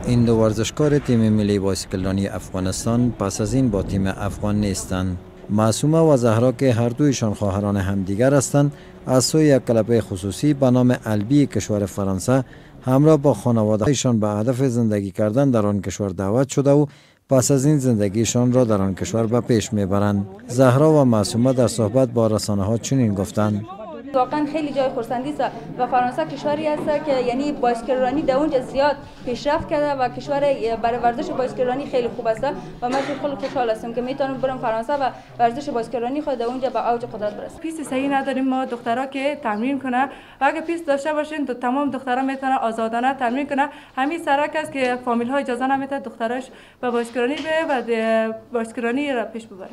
این دو ورزشکار تیم ملی بایسکلرانی افغانستان پس از این با تیم افغان نیستند. معصومه و زهرا که هر دویشان خواهران همدیگر هستند، از سوی یک کلب خصوصی به نام البی کشور فرانسه همراه با خانواده‌شان به هدف زندگی کردن در آن کشور دعوت شده و پس از این زندگیشان را در آن کشور به پیش میبرند. زهرا و معصومه در صحبت با رسانه ها چنین گفتند: واقعا خیلی جای خرسندی است و فرانسه کشوری است که یعنی بایسکلرانی در اونجا زیاد پیشرفت کرده و کشور برای ورزش بایسکلرانی خیلی خوب است و من خیلی خوشحال هستم که میتونم برم فرانسه و ورزش بایسکلرانی خود در اونجا به اوج قدرت برسم. پیست صحیح نداریم ما دخترها که تمرین کنه و اگه پیست داشته باشین تو تمام دخترها میتونن آزادانه تمرین کنه. همین سرک است که فامیل ها اجازه نمیده دختراش به بایسکلرانی بره و بایسکلرانی را پیش ببره.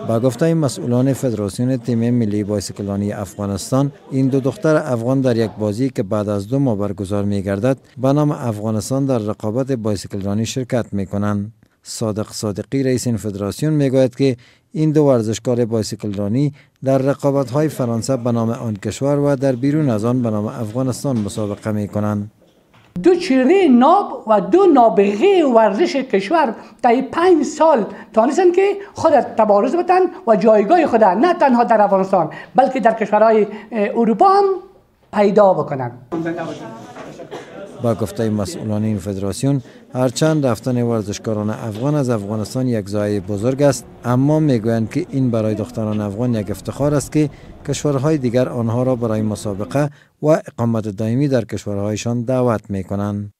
با گفته مسئولان فدراسیون تیم ملی بایسکلانی افغانستان، این دو دختر افغان در یک بازی که بعد از 2 ماه برگزار می‌گردد به نام افغانستان در رقابت بایسکلرانی شرکت می‌کنند. صادق صادقی رئیس این فدراسیون می‌گوید که این دو ورزشکار بایسکلرانی در رقابت‌های فرانسه به نام آن کشور و در بیرون از آن به نام افغانستان مسابقه می‌کنند. دو چهره ناب و دو نابغه ورزش کشور در 5 سال تانستند که خود تبارز بدن و جایگاه خود نه تنها در افغانستان بلکه در کشورهای اروپا هم پیدا بکنند. با گفته مسئولان این فدراسیون، هرچند رفتن ورزشکاران افغان از افغانستان یک ضایعه بزرگ است، اما میگویند که این برای دختران افغان یک افتخار است که کشورهای دیگر آنها را برای مسابقه و اقامت دائمی در کشورهایشان دعوت میکنند.